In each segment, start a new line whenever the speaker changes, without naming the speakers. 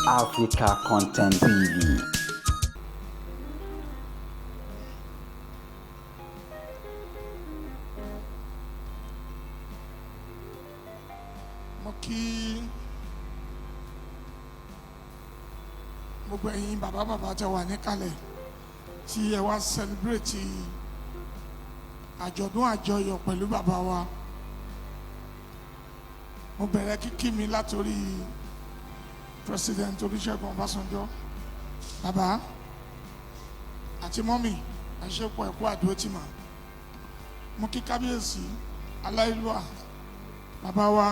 Africa Content TV.
Mo kí gbogbo ẹ̀yin bàbá bàbá tẹ́ wà níkàlẹ̀ tí ẹ wá celebrate àjọ̀dún àjọyọ̀ pẹ̀lú bàbá wa. Mo bẹ̀rẹ̀ kíkí mi látòrí President Olúṣẹ́gun Ọbásanjọ́, bàbá àti mọ́mì, àṣepọ̀ ẹ̀kú àdúrótì mà. Mo kí kábíyèsí aláìlúwà, bàbá wa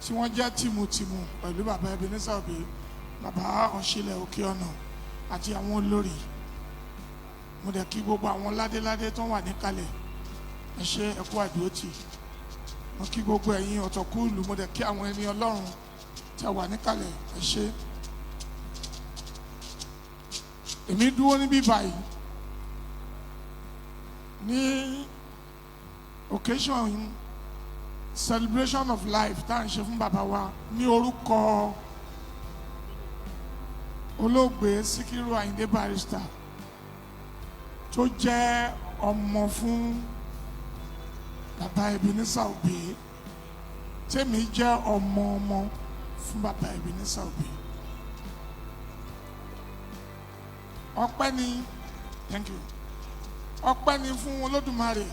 tí wọ́n jẹ́ tìmùtìmù pẹ̀lú bàbá Ebenezer Obey, bàbá Ọ̀ṣìlẹ̀ Òkè Ọ̀nà àti àwọn olórí. Mo dẹ̀ kí gbogbo àwọn ládéládé tó wà níkàlẹ̀, ẹ ṣé, ẹ kú àdúrótì. Mo kí gbogbo ẹ̀yin ọ̀tọ̀kúùlù, mo dẹ̀ kí àwọn ẹni Ọlọ́run tí a wà níkàlẹ̀, ẹ ṣé. Èmi dúró níbí báyìí ní occasion celebration of life tá à ń ṣe fún bàbá wa ní orúkọ olóògbé Síkírù Àyìndé Barrister, tó jẹ́ ọmọ fún bàbá Ebenezer Obey, tèmi jẹ́ ọmọ ọmọ fún bàbá Ebenezer Obey. Ọpẹ́ ni, thank you, ọpẹ́ ni fún Olódùmarè.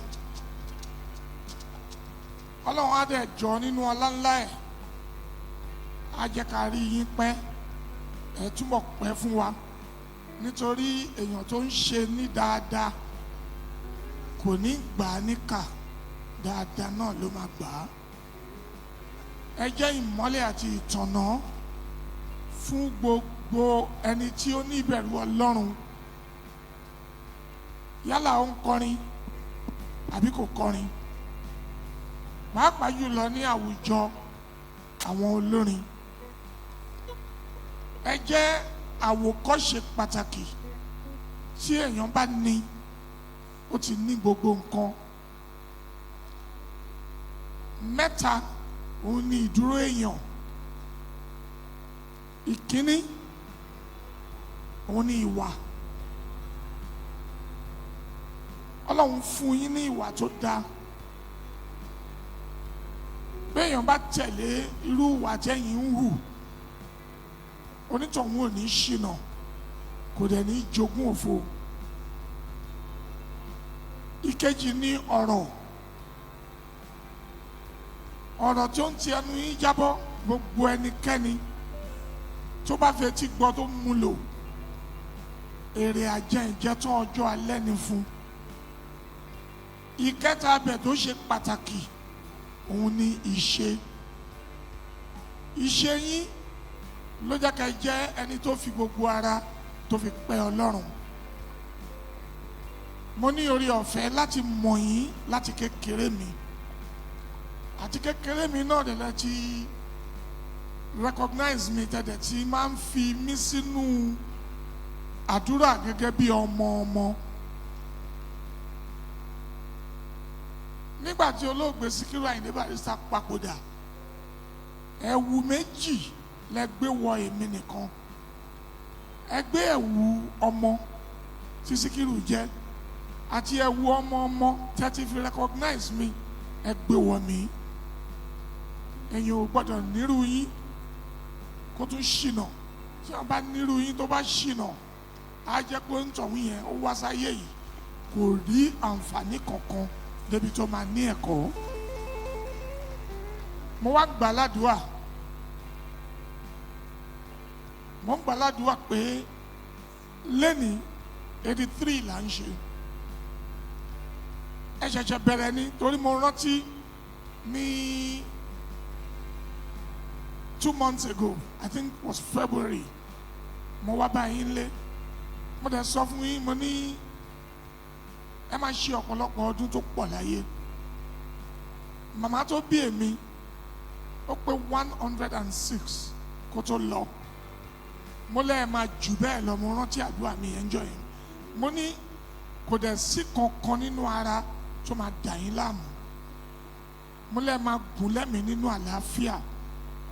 Ọlọ́run á dẹ̀ jọ nínú ọlá ńlá ẹ̀, á jẹ́ ká rí yín pẹ́, ẹ̀ túbọ̀ pẹ́ fún wa, nítorí èèyàn tó ń ṣe ní dáadáa kò ní gbà á níkà, dáadáa náà ló máa gbà á. Ẹ jẹ́ ìmọ́lẹ̀ àti ìtànná fún gbogbo ẹni tí ó ní ìbẹ̀rù Ọlọ́run, yálà ó ń kọrin àbí kò kọrin, pàápàá jùlọ ní àwùjọ àwọn olórin. Ẹ jẹ́ àwòkọ́ṣe pàtàkì tí èèyàn bá ní, ó ti ní gbogbo nǹkan. Mẹ́ta òun ni ìdúró èèyàn. Ìkíní òun ni ìwà. Ọlọ́run fún yín ní ìwà tó dáa. Béèyàn bá tẹ̀lé irú ìwà tẹ́yìn ń hù, onítọ̀hún ò ní ṣìnà, kò dẹ̀ ní jogún òfo. Ìkejì ní ọ̀rọ̀. Ọ̀rọ̀ tí ó ń ti ẹnu yín jábọ́, gbogbo ẹnikẹ́ni tó bá fetí gbọ́ tó mú lò, èrè àjẹ ìjẹtọ́ ọjọ́ alẹ́ ni fún. Ìkẹta abẹ tó ṣe pàtàkì òun ni ìṣe. Ìṣe yín ló jẹ́ ká jẹ́ ẹni tó fi gbogbo ara tó fi pẹ́ Ọlọ́run. Mo ní orí ọ̀fẹ́ láti mọ̀ yín láti kékeré mi, àti kékeré mi náà dẹ̀ lẹ́ ti recognize mi, tẹ̀dẹ̀ tí máa ń fi mí sínú àdúrà gẹ́gẹ́ bí ọmọ ọmọ. Nígbà tí olóògbé Síkírù Àyìndé Barrister papòdà, ẹ̀wù méjì lẹ gbé wọ èmi nìkan. Ẹ gbé ẹ̀wù ọmọ tí Síkírù jẹ́ àti ẹ̀wù ọmọ ọmọ tẹ́tí fi recognize mi, ẹ gbé wọ mi. Ẹ̀yin ò gbọ́dọ̀ nírú yín kó tún ṣìnà. Tí wọ́n bá nírú yín tó bá ṣìnà, á jẹ́ pé ń tọ̀hún yẹn ó wá sáyé yìí kò rí àǹfààní kankan débi tó máa ní ẹ̀kọ́. Mo wá gbà ládùúà, mo ń gbà ládùúà pé lẹ́ni 83 là ń ṣe. Ẹ ṣẹ̀ṣẹ̀ bẹ̀rẹ̀ ni, torí mo rántí ní 2 months ago, I think it was February, mo wá bá yín lé, mo dẹ̀ sọ fún yín, mo ní ẹ máa ṣe ọ̀pọ̀lọpọ̀ ọdún tó pọ̀ láyé. Màmá tó bí èmi, ó pé 106 kó tó lọ. Mo lẹ́ ẹ máa jù bẹ́ẹ̀ lọ. Mo rántí àdúrà mi yẹn jọ yẹn. Mo ní kò dẹ̀ sí kankan nínú ara tó máa dà yín láàmú. Mo lẹ́ máa gùn lẹ́mìí nínú àlàáfíà.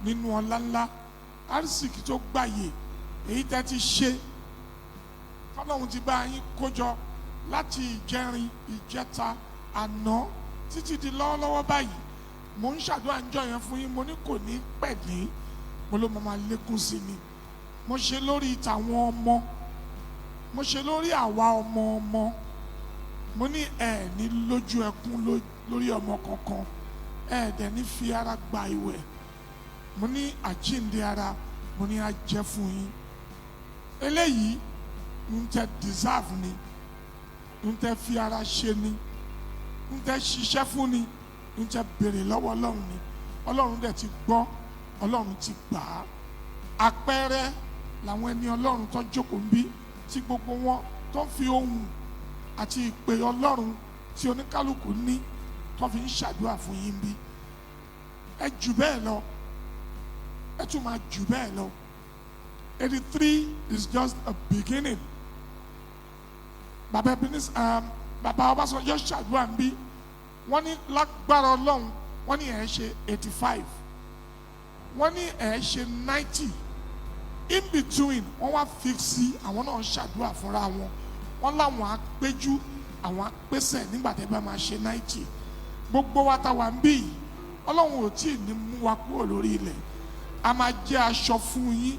nínú ọlá ńlá, arísìkí tó gbàyè, èyí tẹ́ ti ṣe tọ́lọ́hun ti bá yín kójọ láti ìjẹrin, ìjẹta, àná títí di lọ́wọ́lọ́wọ́ báyìí. Mo ń ṣàdúrà ń jọ yẹn fún yín, mo ní kò ní pẹ̀lú, mo ló máa lékún sí ni. Mo ṣe lórí tàwọn ọmọ, mo ṣe lórí àwa ọmọ ọmọ. Mo ní ẹ ní lójú ẹkún lórí ọmọ kankan, ẹ dẹ̀ ní fi ara gba ìwẹ̀. Mo ní àjíǹde ara, mo ní á jẹ́ fún yín. Eléyìí ń tẹ deserve ni, ń tẹ fi ara ṣe ni, ń tẹ ṣiṣẹ́ fún ni, ń tẹ béèrè lọ́wọ́ Ọlọ́run ni. Ọlọ́run dẹ̀ ti gbọ́, Ọlọ́run ti gbà á. Àpẹẹrẹ làwọn ẹni Ọlọ́run tó jókòó ń bí, tí gbogbo wọn tó ń fi ohùn àti ìpè Ọlọ́run tí oníkálukú ní tó fi ń ṣàdúrà fún yín bí. Ẹ jù bẹ́ẹ̀ lọ, ẹ tún máa jù bẹ́ẹ̀ lọ. 83 is just a beginning. Bàbá Ebenezer, bàbá Ọbásanjọ́ ṣàdúrà ń bí, wọ́n ní lágbára Ọlọ́run, wọ́n ní ẹ̀ ṣe 85, wọ́n ní ẹ̀ ṣe 90. In between, wọ́n wá fi sí àwọn náà ń ṣàdúrà fúnra wọn. Wọ́n láwọn á péjú, àwọn á pèsè nígbà tẹ́ bá máa ṣe 90. Gbogbo wa ta wà ń bí yìí, Ọlọ́run ò tí ì ní mú wa kúrò lórí ilẹ̀. A máa jẹ́ aṣọ fún yín,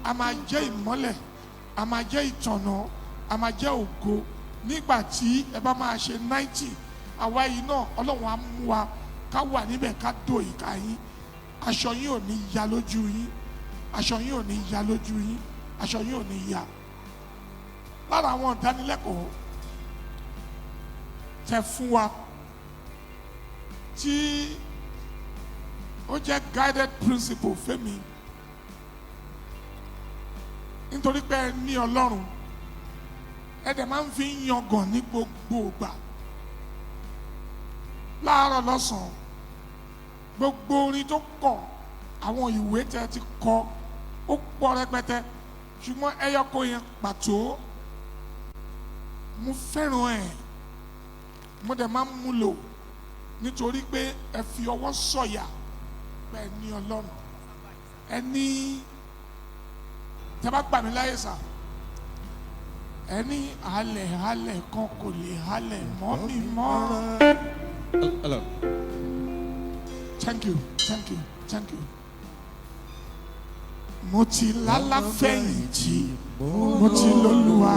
a máa jẹ́ ìmọ́lẹ̀, a máa jẹ́ ìtọ̀nà, a máa jẹ́ ògo nígbà tí ẹ bá máa ṣe 90. Àwa yìí náà, Ọlọ́run á mú wa ká wà níbẹ̀, ká dò ìka yín. Aṣọ yín ò ní ya lójú yín, aṣọ yín ò ní ya lójú yín, aṣọ yín ò ní ya. Lára àwọn ìdánilẹ́kọ̀ọ́ tẹ fún wa tí ó jẹ́ guided principle fẹ́mi, nítorí pé ẹ ní Ọlọ́run, ẹ dẹ̀ máa ń fi ń yangàn ní gbogbo ìgbà, láàárọ̀, lọ́sàn-án. Gbogbo orin tó kọ, àwọn ìwé tẹ ti kọ, ó pọ̀ rẹpẹtẹ, ṣùgbọ́n ẹyọkọ yẹn pàtó, mo fẹ́ràn ẹ̀, mo dẹ̀ máa ń mú lò, nítorí pé ẹ fi ọwọ́ sọ̀yà pé ẹ ní Ọlọ́run. Ẹ ní, tẹ́ bá gbà mí láyè sà, ẹ ní halẹ̀ halẹ̀ kan kò lè halẹ̀ mọ́ mi mọ́.
Hello.
Thank you, thank you, thank you. Mo ti lálàfẹ̀yìntì, mo ti lólúwa,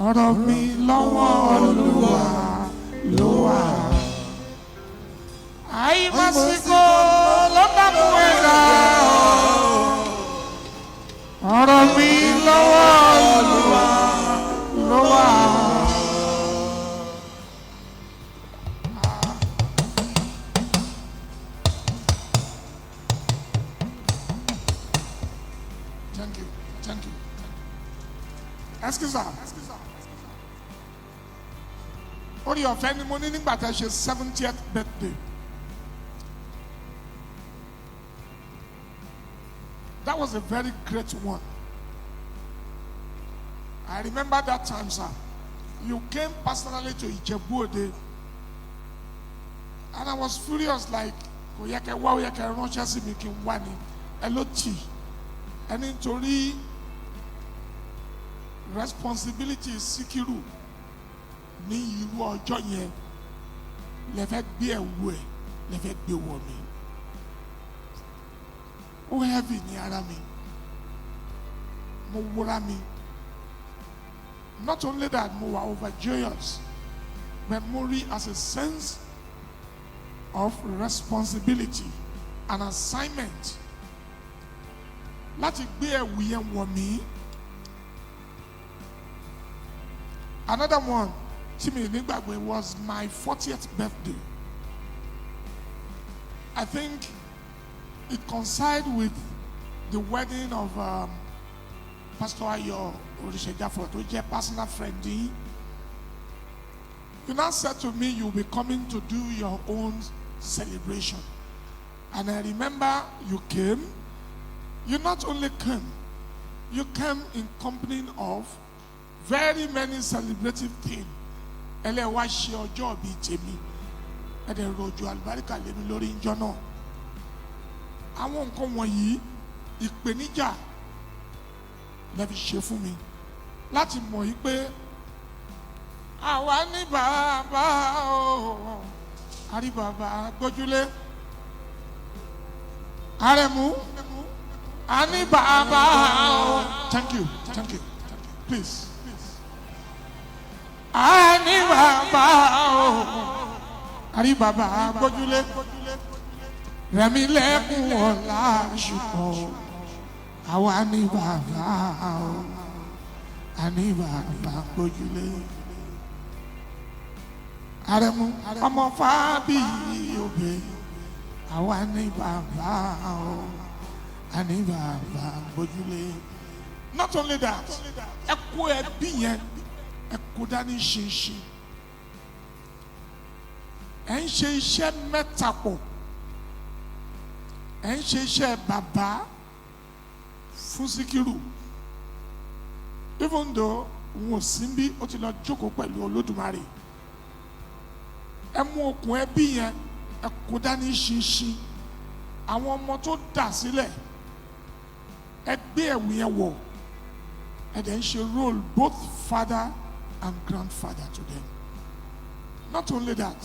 ọ̀rọ̀ mi lọ́wọ́ Olúwa ló wà. Àìmásíkò ló dààmú ẹ̀dá, ọ̀rọ̀ mi lọ́wọ́ Olúwa ló wà. Thank you, thank you. Excuse me. Orí ọ̀fẹ́ ni mo ní nígbà tá a ṣe 70th birthday. That was a very great one. I remember that time, sir. You came personally to Ijebu Ode. And I was furious, like, kò yẹ kẹ́ wá, ó yẹ kẹ́ ránṣẹ́ sí mi kí n wá ni. Ẹ ló tì. Ẹni nítorí responsibility Síkírù ní irú ọjọ́ yẹn lẹ fẹ́ gbé ẹ̀wù ẹ̀, lẹ fẹ́ gbé wọ̀ mí. Ó heavy ní ara mi. Mo wúra mi. Not only that, mo wà overjoyous, but mo rí as a sense of responsibility and assignment láti gbé ẹ̀wù yẹn wọ̀ mí. Another one tí mi nígbàgbé was my 40th birthday. I think it coincided with the wedding of Pastor Ayo Oritsejafor, tó jẹ́ personal friend yín. You now said to me you'll be coming to do your own celebration. And I remember you came. You not only came, you came in company of very many celebrative things. Ẹlẹ́wàá ṣe ọjọ́ bíi tèmi. Ẹ dẹ̀ rọ̀jò àlùbáríkà lé mi lórí ìjọ náà. Àwọn nǹkan wọ̀nyí, ìpèníjà lẹ fi ṣe fún mi láti mọ̀ yí pé àwa ní bàbá o, àrí bàbá gbójúlé. Àrẹ̀mú, a ní bàbá o. Thank you, thank you, please. A ní bàbá o, àrí bàbá gbójúlé. Rẹ̀mí lẹ́kùn ọ̀la ṣùpọ̀, àwa ní bàbá o, a ní bàbá gbójúlé. Àrẹ̀mú ọmọ Fábíyì òbí, àwa ní bàbá o, a ní bàbá gbójúlé. Not only that, ẹ kó ẹbí yẹn, ẹ kó dání ṣinṣin. Ẹ ń ṣe iṣẹ́ mẹ́ta pọ̀. Ẹ ń ṣe iṣẹ́ bàbá fún Síkírù, even though òun ò sí bí, ó ti lọ jókòó pẹ̀lú Olódùmarè. Ẹ mú okùn ẹbí yẹn, ẹ kó dání ṣinṣin. Àwọn ọmọ tó dà sílẹ̀, ẹ gbé ẹ̀wù yẹn wọ̀, ẹ dẹ̀ ń ṣe role both father and grandfather to them. Not only that,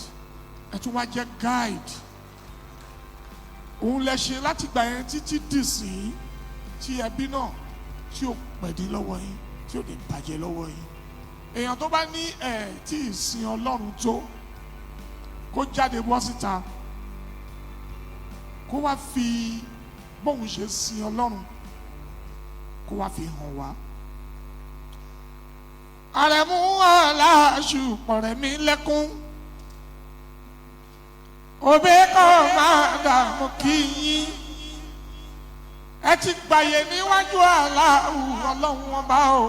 ẹ tún wá jẹ́ guide. Òun lẹ ṣe láti gbà yẹn títí dì sí tí ẹbí náà tí ó pẹ̀dí lọ́wọ́ yín, tí ó lè bàjẹ́ lọ́wọ́ yín. Èèyàn tó bá ní ẹ̀ tí ì sin Ọlọ́run tó, kó jáde bọ́ síta, kó wá fi bóun ṣe sin Ọlọ́run, kó wá fi hàn wá. Àrẹ̀mú aláṣùpọ̀ rẹ̀ mí lẹ́kún òbí kan máa dààmú kí yín. Ẹ ti gbàyè níwájú aláwù Ọlọ́run ọba o.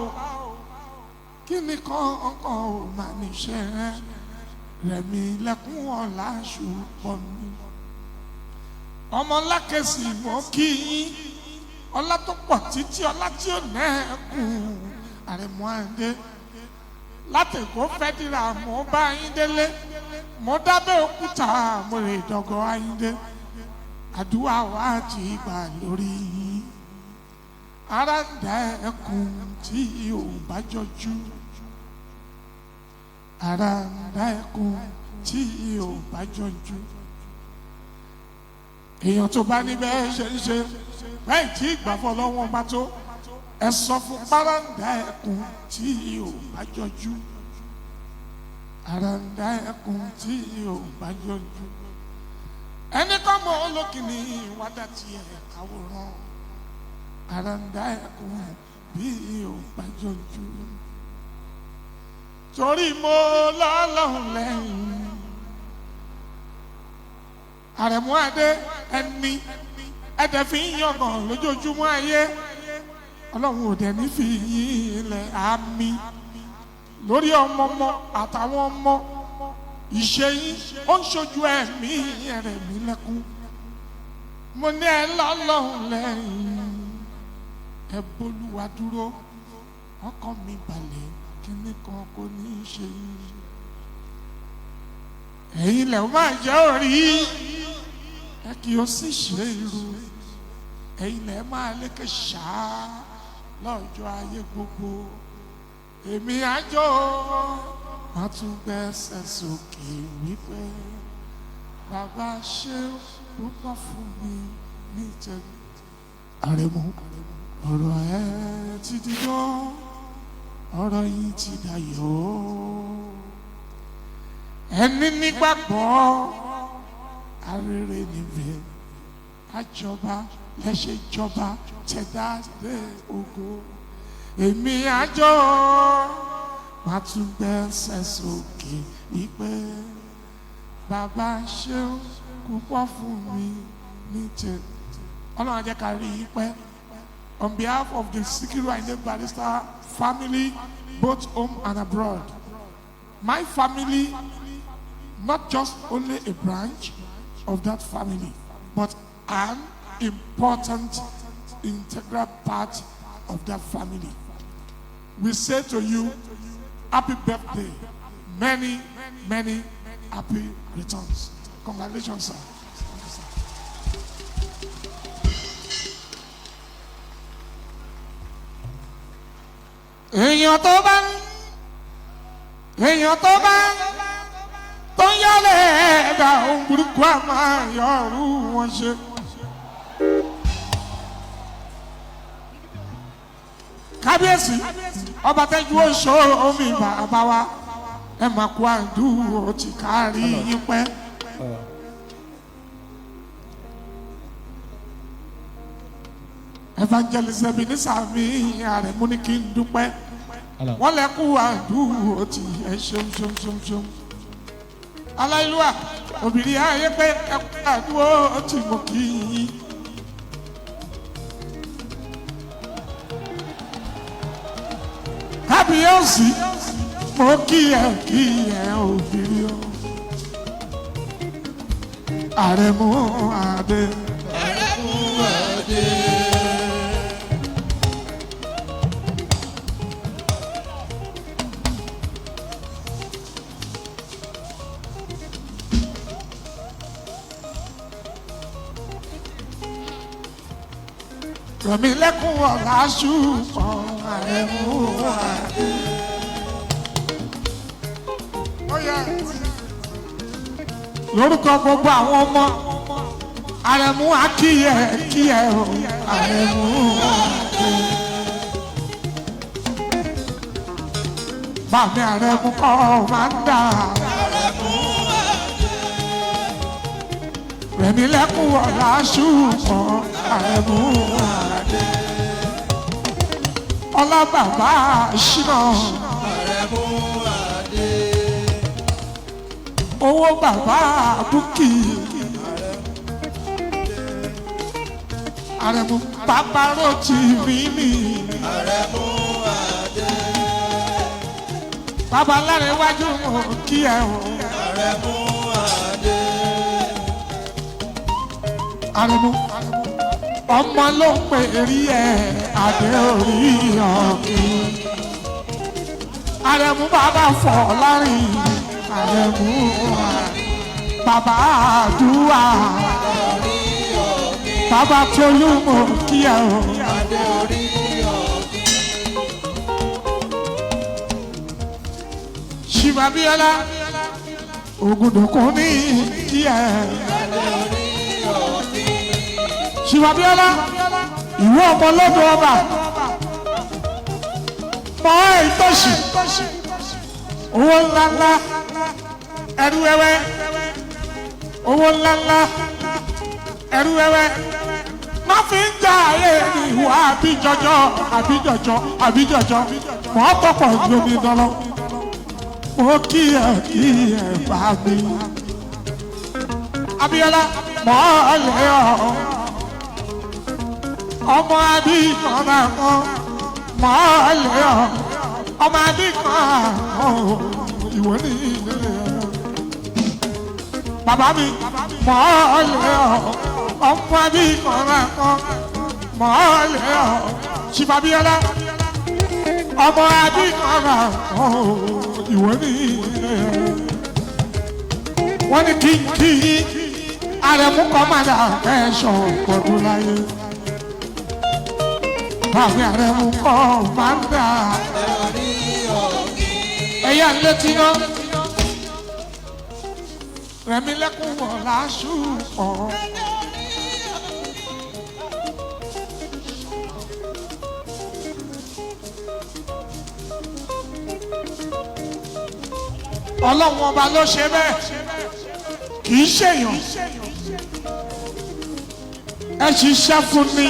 Kí ni kọ̀ọ̀kan ò máa níṣẹ́ rẹ̀ mí lẹ́kún ọ̀la ṣùpọ̀ mi. Ọmọ lákèsì mọ́ kí yín, ọlá tó pọ̀ títí, ọlá tí ò nẹ́ẹ̀kùn. Àrẹ̀mú Àyìndé láti Èkó fẹ́díra, mọ́ bá yín délé, mo dábẹ́ òkúta, mo lè dọ̀gọ́ Àyìndé. Àdúrà wa ti gbà lórí yín. Ara ń dá ẹkùn tí ò bá jọjú, ara ń dá ẹkùn tí ò bá jọjú. Èèyàn tó bá níbẹ̀ ṣe ń ṣe báyìí tí ìgbà fọlọ́wọ́n bá tó, ẹ sọ fún páràǹdà ẹkùn tí ò bá jọjú, àràǹdà ẹkùn tí ò bá jọjú. Ẹni kọ́ mọ olókìní wádà tiẹ̀ àwòrán, àràǹdà ẹkùn bí ò bá jọjú. Torí mo lọ́lọ́hùn lẹ́yìn. Àrẹ̀mú Adé, ẹni ẹ̀dẹ̀ fi ń yangàn lójoojúmọ́ ayé, Ọlọ́run ò dẹ̀ ní fi yín ilẹ̀ àmì lórí ọmọ ọmọ àtàwọn ọmọ. Ìṣe yín ó ń ṣojú ẹ̀mí rẹ̀ mí lẹ́kún. Mo ní ẹ lọ́lọ́run lẹ́yìn, ẹ bólúwa dúró, ọkàn mi balẹ̀, kíní kan kò ní í ṣe yín. Ẹ̀yin lẹ̀ máa jẹ́ orí ẹ kì ó sì ṣe irú, ẹ̀yin lẹ̀ máa lékè ṣáá lọ́jọ́ ayé gbogbo. Èmi àjọ máa tún gbẹ́sẹ̀ sókè wípé bàbá ṣe púpọ̀ fún mi ní tẹ̀lé. Àrẹ̀mú, ọ̀rọ̀ ẹ ti dídán, ọ̀rọ̀ yìí ti dayọ̀. Ẹni nígbàgbọ́ arére níbẹ̀ àjọba lẹ́sẹ̀ jọba tẹ̀dá dé ògo. Èmi àjọ máa tún gbẹ́sẹ̀ sókè wípé bàbá ṣeun púpọ̀ fún mi ní tẹ̀. Ọlọ́run á jẹ́ ká rí i pẹ́. On behalf of the Sikiru Ayinde Barrister family, both home and abroad, my family, not just only a branch of that family, but an important integral part of that family, we say to you, happy birthday. Many, many happy returns. Congratulations, sir. Thank you, sir. Èèyàn tó bá ń èèyàn tó bá ń tó ń yálẹ̀ ẹ̀dá ohun burúkú á máa yọrù wọn ṣe. Kábíyèsí ọba tẹ́jú oṣù omi bàbá wa ẹ máa kó àdúró tí kárí yín pẹ́. Evangelist Ebenezer mi Àrẹ̀mú ní kí n dúpẹ́ wọ́n lẹ kú àdúró tí ẹ ṣeun ṣeun ṣeun ṣeun. Aláìlúwà obìnrin ayé pé ẹ kú àdúró tí mo kì í yín. Kábíyèsí mo kí ẹ obìnrin o. Àrẹ̀mú Adé.
Àrẹ̀mú Adé.
Rẹ̀mí lẹ́kùn ọ̀la ṣùgbọ́n Àrẹ̀mú Adé. Lórúkọ gbogbo àwọn ọmọ Àrẹ̀mú akíyẹ kíyẹ o Àrẹ̀mú Adé. Bàmí Àrẹ̀mú kọ́ máa ń dà. Rẹ̀mí lẹ́kùn ọ̀la ṣùgbọ́n Àrẹ̀mú Adé. Ọlá bàbá ṣínà.
Àrẹ̀mú Adé.
Owó bàbá búkì. Àrẹ̀mú bàbá rotì mímì.
Àrẹ̀mú Adé.
Bàbá lárẹ̀wájú mò ń kí ẹ o.
Àrẹ̀mú Adé.
Àrẹ̀mú ọmọ ló ń pè rí ẹ adé orí ọ̀gbìn. Àrẹ̀mú bàbá fọ̀ lárin. Àrẹ̀mú bàbá àdúrà. Bàbá Tolú mò ń kí ẹ o.
Adé orí ọ̀gbìn.
Ṣìbàbíọ́lá Ògùndòkun ní kí ẹ.
Adé orí ọ̀gbìn.
Ṣìbàbíọ́lá ìwé ọmọ lọ́dọ̀ ọba mọ ìtọ́sí owó ńláńlá ẹrú wẹ́wẹ́ owó ńláńlá ẹrú wẹ́wẹ́ má fi ń jà ayé ìwà àbíjọjọ àbíjọjọ àbíjọjọ mọ́ tọpọ̀ lómi dọ́lọ́ mo kí ẹ bá mi. Abíọ́lá mọ́ ọ lẹ́ ọ ọmọ abíkanra kan mọ́ ọ lẹ́ ọ ọmọ abíkanra kan ìwọ ní ilé ẹ. Bàbá mi mọ́ ọ lẹ́ ọ ọmọ abíkanra kan mọ́ ọ lẹ́ ọ Ṣìbàbíọ́lá ọmọ abíkanra kan ìwọ ní ilé ẹ. Wọ́n ní kí n kí yín Àrẹ̀mú kọ́ máa dà kẹ́sọ̀ pọ̀jù láyé. Bàbá Àrẹ̀mú kọ́ máa ń dà. Ẹ̀yà ń létí ná. Rẹ̀mí lẹ́kùn wọ̀ láṣù pọ̀. Ọlọ́run ọba ló ṣe bẹ́ẹ̀ kì í ṣèyàn ẹ ṣiṣẹ́ fún ni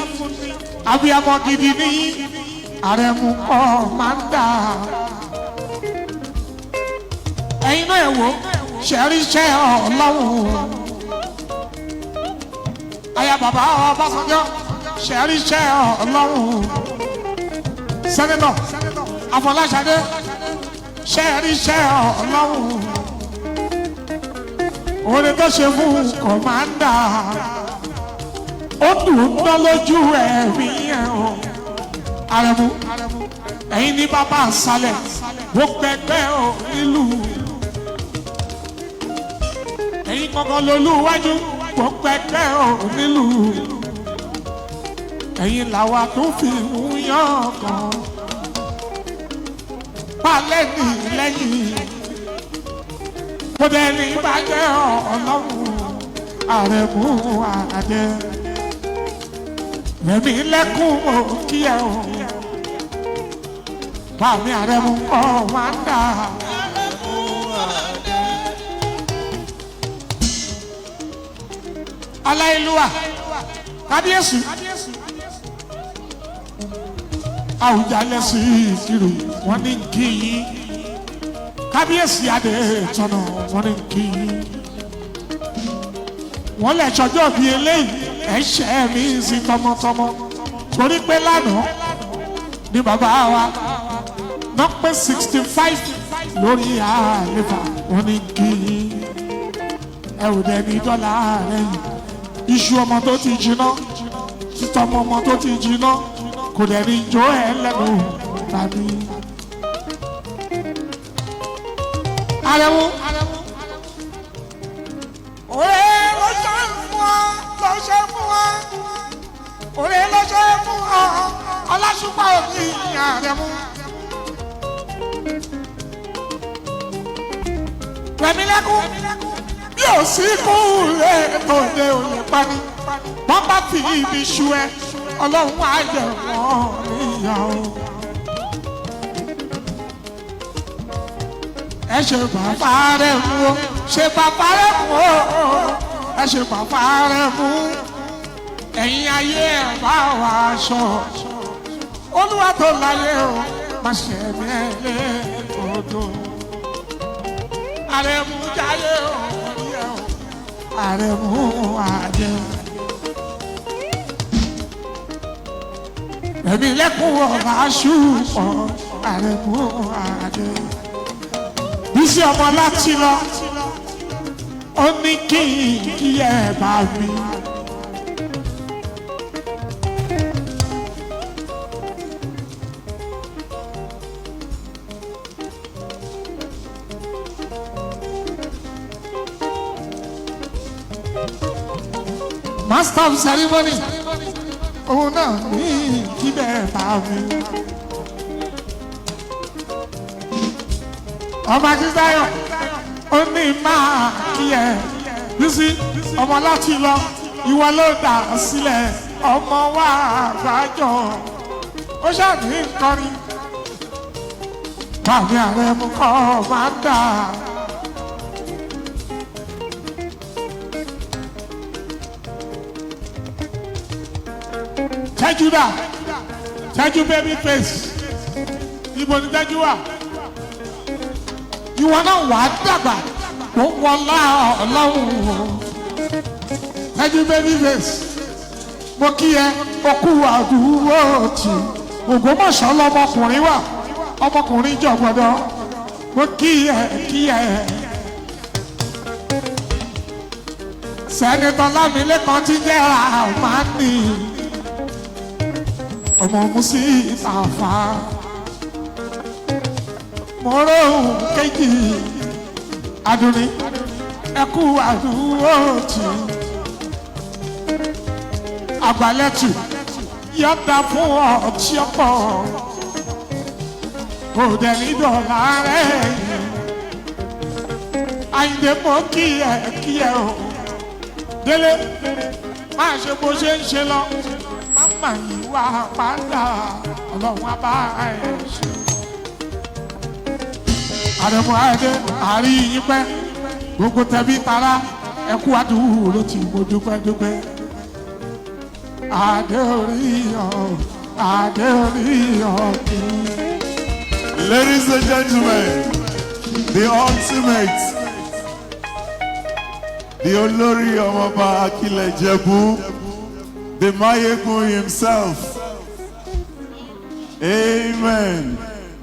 abiyamọ gidi ní Àrẹ̀mú kọ́ máa ń dà. Ẹ̀yin náà ẹ̀ wò ṣẹ̀ríṣẹ́ Ọlọ́run aya bàbá Ọbásanjọ́ ṣẹ̀ríṣẹ́ Ọlọ́run sẹ́nẹ́tọ̀ Afọláṣadé ṣẹ̀ríṣẹ́ Ọlọ́run orin tó ṣe fún kọ̀mándà ó dùn ún ná lójú ẹ̀mí ẹ̀ o Àrẹ̀mú ẹ̀yin ní bàbá àṣálẹ̀ gbogbo ẹgbẹ́ ò nílùú ẹ̀yin kankan lolúwájú gbogbo ẹgbẹ́ ò nílùú ẹ̀yin làwa tó fi ń yàn kan. Balẹ̀ ní lẹ́yìn. Kò dẹ̀ ní bàjẹ́ ọlọ́run Àrẹ̀mú Adé. Rẹ̀mí lẹ́kùn ó kí ẹ o. Bàmí Àrẹ̀mú kọ́ wá ń dà. Aláìlúwà kábíyèsí Àwùjalẹ̀ sí ìkirè wọ́n ní kí yín, kábíyèsí adé tọ̀nà wọ́n ní kí yín, wọ́n lè ṣọjọ́ bíi eléyìí ẹ̀ṣẹ̀ mi sí tọmọtọmọ torí pé lánàá ní bàbá wa náà pé 65 lórí àlefa, wọ́n ní kí yín. Ẹ ò dẹ̀ ní dọ́là rẹ̀ yìí, iṣu ọmọ tó ti jiná, títọ́mọ ọmọ tó ti jiná kò dẹ̀ ní jó ẹ lẹ́nu tàbí. Àrẹ̀mú. Òré ló ṣe fún ọ, ló ṣe fún ọ. Òré ló ṣe fún ọ, Ọlásùpá òní Àrẹ̀mú. Rẹ̀mílẹ́kún bí ò sí kú lè tó lé ò lè pani. Wọ́n bá fi ibi ṣu ẹ, Ọlọ́run á jẹ wọ́n níyàwó. Ẹ ṣe bàbá rẹ̀ mú o, ṣe bàbá rẹ̀ mú o, ẹ ṣe bàbá rẹ̀ mú. Ẹ̀yin ayé ẹ̀ bá wa aṣọ. Olúwa tó láyé o, má ṣe mí ẹ lé odò. Àrẹ̀mú jáyé o, yẹ o, Àrẹ̀mú àjẹ. Ẹ̀mí lẹ́kùn ọ̀rọ̀ aṣùpọ̀, Àrẹ̀mú àjẹ. Bísí ọmọ láti lọ, ó ní kí n kí ẹ bá mi. Master of ceremony, òun náà ní kí bẹ́ẹ̀ bá mi. Ọmọ Akíntayọ̀, ó ní máa kí ẹ. Bísí ọmọ láti lọ, ìwọ ló dà sílẹ̀, ọmọ wa àgbájọ. Ó ṣàní kọrin. Bàmí Àrẹ̀mú kọ́ máa ń dà. Tẹ́jú dà, Tẹ́jú baby face, ibo ni Tẹ́jú wà? Ìwọ náà wà á dàgbà, ó wọlá Ọlọ́run o. Tẹ́jú baby face, mo kí ẹ, okú àdúró tì. Ògbómọ̀ṣọ́ lọmọkùnrin wà, ọmọkùnrin jọ gbọdọ̀. Mo kí ẹ kí ẹ. Senator Lámilékan ti jẹ́ Àmánì ọmọ musi tàfà mọ́rọ́ kejì adúní ẹkú àdúró tì àgbálẹ̀tù yọ̀dà fún ọtí ọ̀pọ̀ kò dẹ̀ ní dọ̀là rẹ̀ Àyìndé mọ́ kí ẹ kí ẹ o Délé máa ṣe bó ṣe ń ṣe lọ má yìí wá padà, Ọlọ́run á bá ẹ ṣe. Àrẹ̀mú Adé àárí yín pẹ́, gbogbo tẹ̀bí tará ẹkú àdúró tí mo dúpẹ́ dúpẹ́. Adé orí ọ̀, Adé orí ọ̀ kì í.
Ladies and gentlemen, the ultimate, the Olórí Ọmọọba Akilẹ̀ Ìjẹ̀bú, the Mayegun himself. Amen.